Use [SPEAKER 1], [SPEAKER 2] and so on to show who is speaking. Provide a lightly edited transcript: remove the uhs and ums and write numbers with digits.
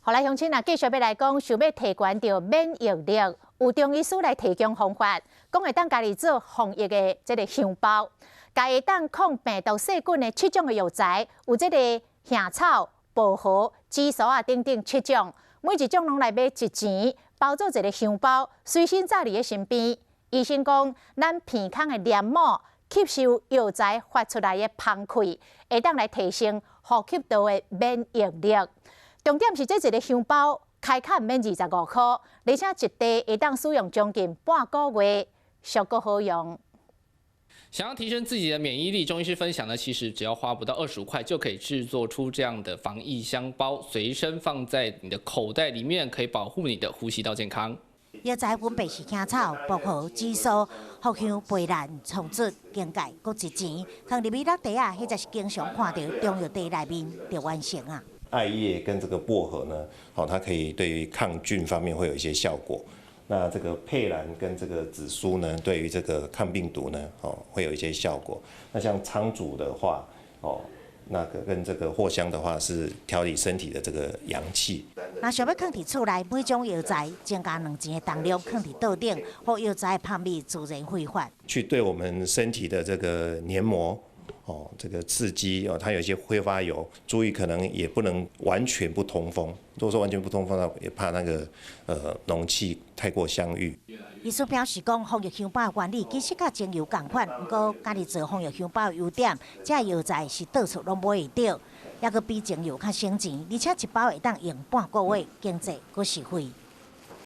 [SPEAKER 1] 好來，鄉親啊，繼續欲來講，想欲提懸著免疫力，有中醫師來提供方法，講會當家己做防疫的這个香包，共會當抗病毒細菌的七種的藥材，有這个杏草、薄荷、紫蘇啊等等七種，每一種攏來買一錢，包做一个香包，隨身紮佇咧身邊。醫生講，咱鼻孔的黏膜吸收藥材發出來的芳氣，會當來提升呼吸道的免疫力。重點是這一个香包開卡毋免25箍，而且一袋會當使用將近半個月，俗閣好用。
[SPEAKER 2] 想要提升自己的免疫力，中醫師分享呢，其實只要花不到25塊就可以製作出這樣的防疫香包，隨身放在你的口袋裡面，可以保護你的呼吸道健康。
[SPEAKER 3] 藥材分別是青草、薄荷、紫蘇、藿香、白蘭、蒼朮、荊芥，各一錢，放入去落袋仔，彼才是經常看著中藥袋內面就完成啊。
[SPEAKER 4] 艾葉跟這個薄荷呢，哦，它可以對於抗菌方面會有一些效果。那這個佩蘭跟這個紫蘇呢，對於這個抗病毒呢，哦，會有一些效果。那像蒼朮的話，哦，那個跟這個藿香的話，是調理身體的這個陽氣。
[SPEAKER 3] 若想欲囥佇厝內，每種藥材增加兩錢的重量，囥佇桌頂，予藥材的芳味自然揮發。
[SPEAKER 4] 去對我們身體的這個黏膜，哦，這個刺激哦，它有一些揮發油，注意可能也不能完全不通風。如果說完全不通風的話，也怕那個濃氣太過相遇。
[SPEAKER 3] 醫師表示講，防疫香包的原理其實佮精油仝款，毋過家己做防疫香包的優點，這藥材是到處攏買會著，抑閣比精油較省錢，而且一包會當用半個月，經濟閣實惠。